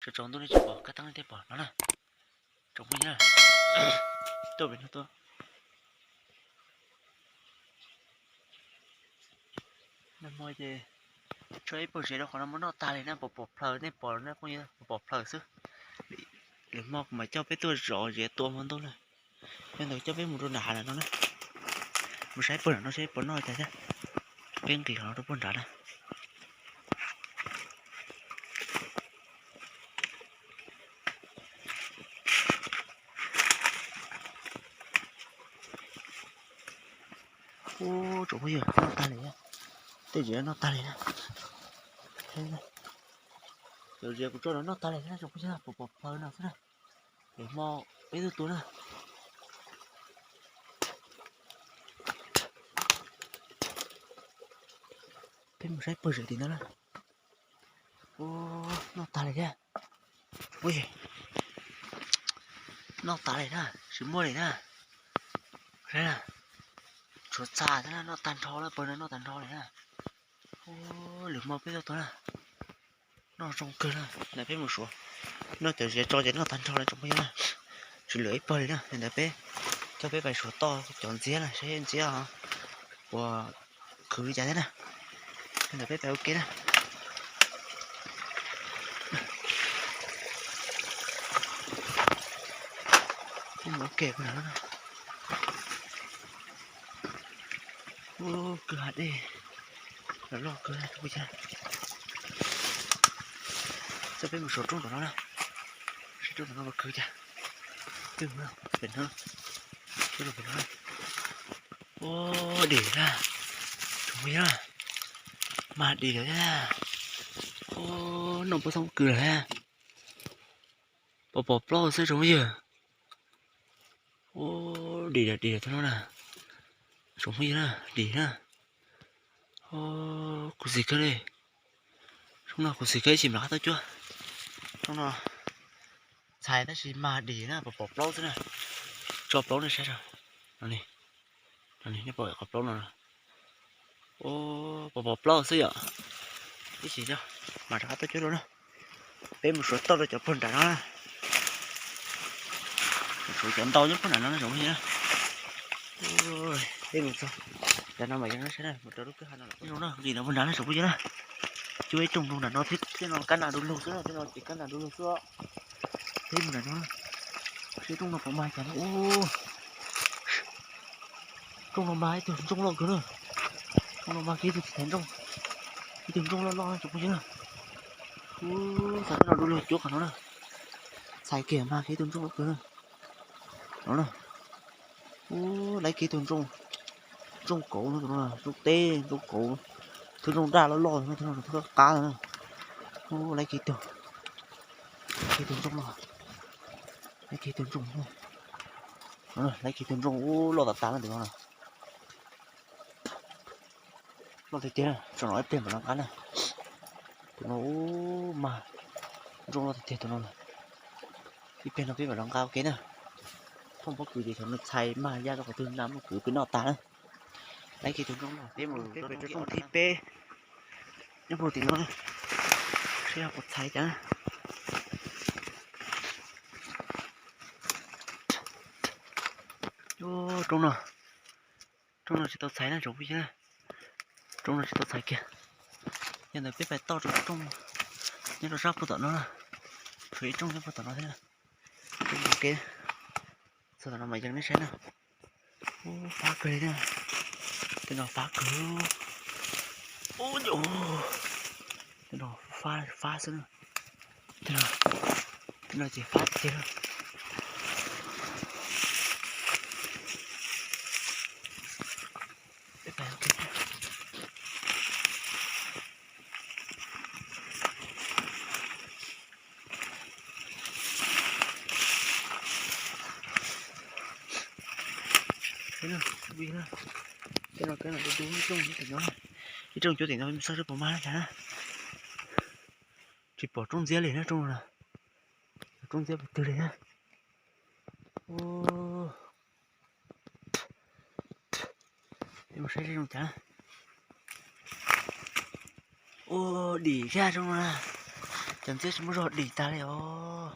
Tsaus ntuj nej tsis pom, kab teeb nej thiaj pom no na. Tsoom phooj ywg, tuaj pem no tuaj. Nag hmo ces tso ib pob zeb rau qhov no muab noj tag li na, pom pom plhaws, nej pom na phooj ywg, pom pom plhaws xwb. Lwm hmo kuv mam coj peb tuaj zov zeb tua hmo ntuj na. Yog ntawd coj peb mus rau nram hav no na, mus saib puag nram no seb puas noj cas thiab. Peb nqis qhov no rau puag nrad na. Ub, tsoom phooj ywg, noj tag li, tej zeb noj tag li na. Cov zeb kuv tso no noj tag li na tsoom phooj ywg, pom pom plhaws no xwb na. Lwm hmo peb tuaj tua na. Peb mus saib pawg zeb tim no na. Ub, noj tag li thiab. Ub, noj tag li na, tsis muaj li na. Saib na, tshuav txha thiab na, noj tag nrho lawm, pawg no noj tag nrho li na. Ub, lwm hmo peb tuaj tua na. Noj zoo kawg na, ntawd peb mus suav. Noj cov zeb tso ces noj tag nrho li tsoom phooj ywg na. Tsis lwm ib pawg li na, ntawd peb coj peb pais suav toj cov ntxiab na, saib ntxiab puas khwv li cas thiab na. Ntawd peb pais ua ke na. Peb mus ua ke puag nram no. Ub, kwj ha dej los loj kawg na tsoom phooj ywg. Txawm peb mus suav roob tom no na, saib roob tom no puas khwv cas. Peb mus pem no, peb mus pem no. Ub, dim na, tsoom phooj ywg, mag dim lawm thiab. Ub, noj pub xoob kws lawm thiab. Pom pom plaub xwb tsoom phooj ywg. Ub, dim lawm, dim lawm tsoom no na. Tsoom phooj ywg na, dim na. Ub, khuv xim kawg li. Rooj no khuv xim kawg, ib chim mam rov qab tuaj cuab. Rooj no txhais tab sis mag dim na, pom pom plaub xwb na. Tso plaub nej saib. No, nej pom qhov plaub no. Ub, pom pom plaub xwb yom. Ib chim mam rov qab tuaj cuab dua na. Peb mus suav toj rau cov puag nram no na. Mus suav cov ntau nyob puag nram no na tsoom phooj ywg na. Peb mus txog cov no mas yog no saib na, mus rau lub kwj ha no lawm. Nqis no puag nrad na tsoom phooj ywg na. Cuab ib rooj rau nram no thiab, tej no kab nas du lug xwb na, tej no ces kab nas du lug xwb. Peb mus nram no, seb rooj no puas mag cas na. Ub, rooj no mag ib tug ntsooj loj kawg na. Rooj no mag kiag ib tug txiv thaiv ntsooj, ib tug ntsooj loj loj na tsoom phooj ywg na. Ub, txhais tej no du lug cuab qhov no na. Txhais kiag mag kiag ib tug ntsooj loj kawg na. No na. Ub, laib kiag ib tug ntsooj, ntsooj kauv no, ntsooj teb, ntsooj kauv, tus ntsooj daj loj loj no, tus no tus qab qab no. Ub, laib kiag ib tug, kiag ib tug ntsooj no, laib kiag ib tug ntsooj, laib kiag ib tug ntsooj ub loj tas tas no tus no na. Loj tiag tiag, tso no ib pliag mam rov qab na. Tus no ub mag, ntsooj loj tiag tiag tus no. Ib pliag no peb mam rov nqa ua ke na. Thooj pob kws ces xyov nws txhais mag ya rau qhov twg na, muab kwv peb noj tas na. Laib kiag tus ntsooj no, peb mus rau rooj thib peb nyob puag tim no, seb yog puas txhais cas. Rooj no, rooj no tsis tau txhais na tsoom phooj ywg na. Rooj no tsis tau txhais kiag. Yog ntawd peb pais toj rau rooj nyob rau sab puag tom no na. Tshuav ib rooj nyob puag tom no thiab na. Peb mus ua ke, txog tom no mas yees nej saib na. Ub, fab kawg li na. Tej no fab kawg. Ub, tej no fab fab xwb na. Tej no, tej no ces fab tiag tiag na. Tej no, tej no du du ib rooj, ib rooj cuab tim no xyov puas mag li cas na. Tsis pom roob ntxiab li na, rooj no, rooj ntxiab puas twg li na. Peb mus saib seb zoo cas. Ua dim zaj rooj no na. Cov ntxhiab tsis muaj zog dim tag li os.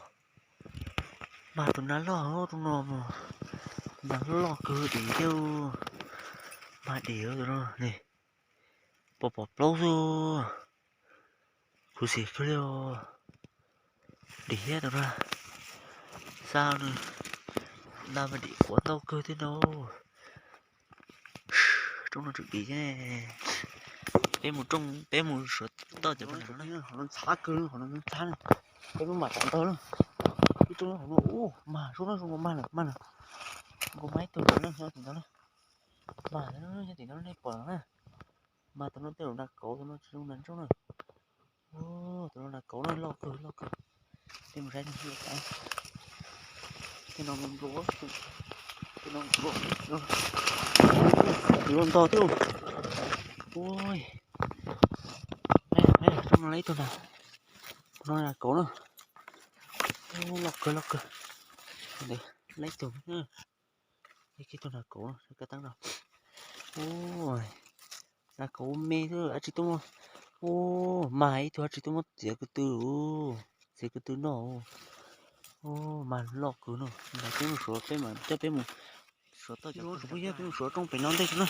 Mas tus nas loj rau no mas, tus nas loj kawg dim thiab. Mas dim tus no ne, pom pom plaub xwb. Khuv xim kawg li os. Dim thiab tus no. Xa nws, nas mas dim quav ntau kawg thiab no. Rooj no tseem dim thiab. Peb mus rooj, peb mus suav toj cov poj niam no na. Qhov no ntxhab kawg, qhov no ntxhab na. Peb mam tsam ntog na. Ib rooj qhov no, ub, mag, rooj no zoo nkaus mag lawm, mag lawm. Nkaus mas ib tug ntawd na, nyob tim ntawd na. Mag, nyob tim ntawd nej pom na. Mas tus no tej zaum nas kauv, tus no tsis zoo nas ntsoj na. Tus no nas kauv na, loj kawg, loj kawg. Peb mus saib, tej no nplua, tej no nplua, nplua ntog thiab. Ua, rooj no lawm ib tug na. Tus no nas kauv na. Loj kawg, loj kawg. Lawm ib tug na. Ib tug nas kauv, saib kab teeb no. Ua, nas kauv me xwb, dab tsi tuaj muab, ua, mag ib tug dab tsi tuaj muab txiav ko tw, txiav ko tw noj. Ua, mag loj kawg no. Ntawd peb mus suav, peb mam coj peb mus suav toj cov phooj ywg, peb mus suav rooj pem no ntej xwb na.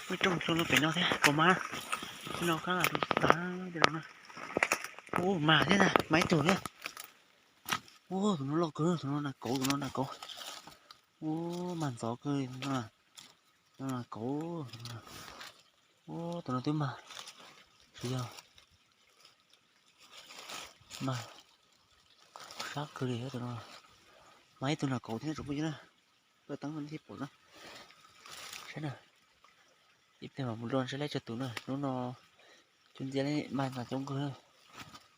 Muaj rooj xyoo no pem no thiab, kaus mas, no kab lam rau tag tej no na. Ua, mag thiab na, mag ib tug thiab. Ua, tus no loj kawg, tus no nas kauv, tus no nas kauv. Ua, mag ntxov kawg no, tus no nas kauv. Ua, tus no twb mag, tsis yog, mag sab kawg li tus no. Mag ib tug nas kauv thiab tsoom phooj ywg na. Kab teeb no thiaj pom na. Saib na, ib pliag mam mus dua saib lawv tsawg tus na. Hnub no cov ntxhiab mas mas coob kawg na.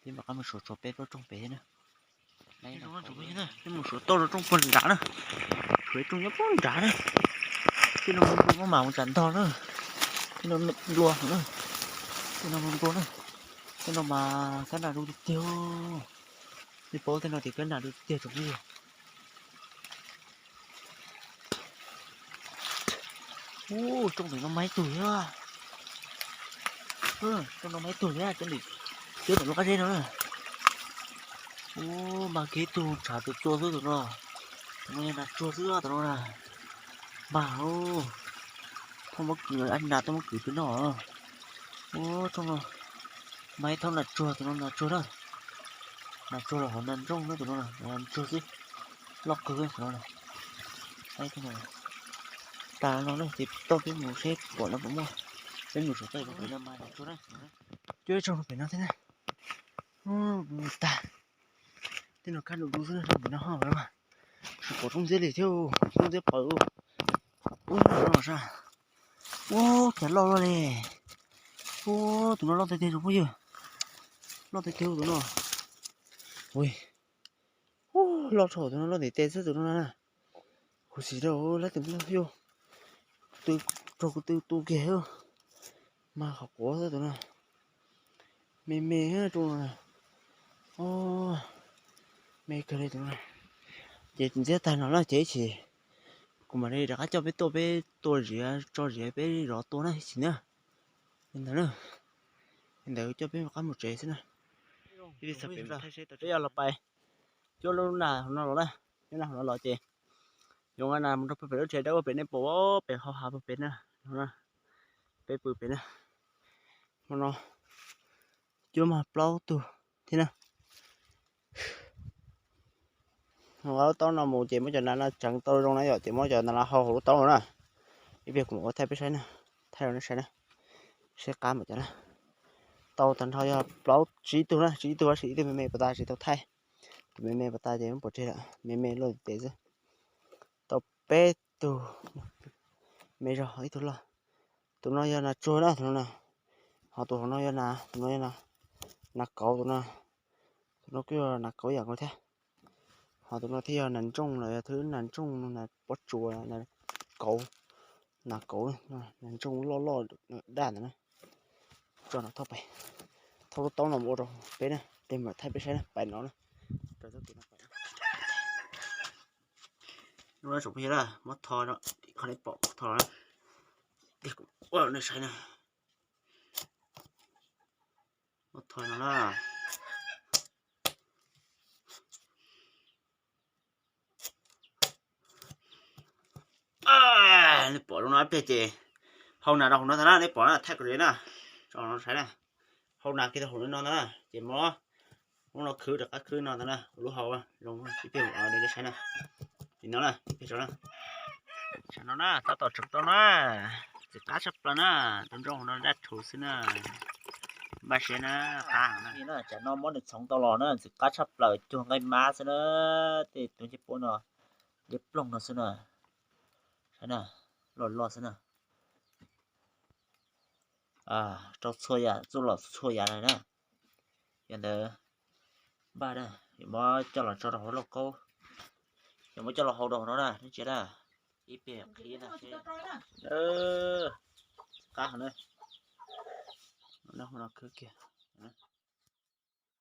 Peb mam qab mus suav tsuag peb plaub rooj pem thiab na. Peb mus suav toj rau rooj puag nrad na. Suav rooj nyob puag nrad na. Tej no muaj mas mus tsam ntog na. Tej no nplua na. Tej no nplua na. Tej no mas kab nas du tiag tiag. Nej paub tej no tias kab nas du tiag tsoom phooj ywg. Ub, rooj ntawm no mas ib tug thiab. Rooj no mas ib tug thiab, cov ntawm, cov ntawm lub qab zeb no na. Ub, mas kiag ib tug tshav tsuag tsuag xwb tus no. Tus no yog nas tsuag xwb tus no na. Mas, thauj muab kwv, ab nas tuaj muab kwv pem no. Ub, rooj no mas ib thauj nas tsuag, tus no nas tsuag na. Nas tsuag los hauv nas ntsooj na, tus no nas tsuag xwb. Loj kawg tus no na. Tag no na ces toj peb mus seb pom no puas muaj. Peb mus suav toj pem no mas nas tsuag na. Cuab ib rooj pem no thiab na. Tag. Tej no kab du du xwb, pem no ho mas tsis pom rooj ntxiab li thiab, rooj ntxiab paws. Ub, no sab. Ub, cas loj loj li. Ub, tus no loj tiag tiag tsoom phooj ywg. Loj tiag tiag tus no. Ui, loj dhau, tus no loj ntev tes xwb tus no na. Khuv xim rau lab tus no yog, raug ko tw tu kiag, mas qhov quav xwb tus no. Me me rau no na. Me kawg li tus no. Ces ntxiab tag no na ces ib chim kuv mam li rov qab coj peb tuaj, peb tua ziav tso ziav peb zov tua na ib chim na. Li ntawd na, li ntawd coj peb rov qab mus tsev xwb na. Peb yog los pais cuab lub nas hauv no los na, lub nas hauv no los ces yuav nqa nas mus rau pem lub tsev dawb pem nej pom pem hauv hav pem na, peb pw pem na. Hmo no cuab mas plaub tug thiab na. Nqa lub taub no mus ces muab cov nas no tseev tau zoo na yom, ces muab cov nas no hau hauv lub taub no na. Ib pliag kuv mam ua thaij peb saib na, thaij rau nej saib na, saib qab npaum cas na. Tau tag nrho yog plaub tsib tug na, tsib tug tab sis ib tug me me pas tas tsis tau thaij. Tus me me pas tas ces muab pov tseg lawm, me me luaj tes xwb. Tau peb tug, me zog ib tug loj. Tus no yog nas tsuag na, tus no na. Ho tus hauv no yog nas, tus no yog nas kauv, tus no, tus no kuj yog nas kauv yam nkaus thiab. Ho tus no thiaj yog nas ntsooj los yog thwb nas ntsooj, nas pob tsuas, nas kauv, nas kauv, nas ntsooj loj loj daj ntawd na. Tso no thauj pais, thauj lub taub no mus ua rau peb na, peb mam thaij peb saib na, pais no na. Lub no tsoom phooj ywg na, muab tho no, qhov nej pom tho no, ua nej saib na. Muab tho no na. Nej pom zoo no ib pliag ces hau nas rau hauv no ntag na, nej pom na, thaij kom zoo na, tso no saib na. Hau nas kiag rau hauv no ntag na, ces muab lub no khwb rov qab khwb no ntag na, ua lub hau zoo ib pliag ua nej saib na. Li no na, ib pliag tso na. Saib no na, tab tom tseem tau na, ntxim qab tshaj plaws na, ntoo ntoo hauv no daj rhuv xwb na. Npaj siab na, qab heev na. Tsam no muab nws txhoov tau los na, ntxim qab tshaj plaws, cuag nqaij mab xwb na. Tej tus ncej puab no, liab ploog no xwb na. Saib na, loj loj xwb na. Rau txhua yam, txuj lom txhua yam na. Yog ntawd npaj na, yuav muab coj los tso rau hauv lauj kaub, yuav muab coj los hau rau hauv no na, nej ntsia na. Ib pliag qhib na, qab hauv na. No khwb kiag.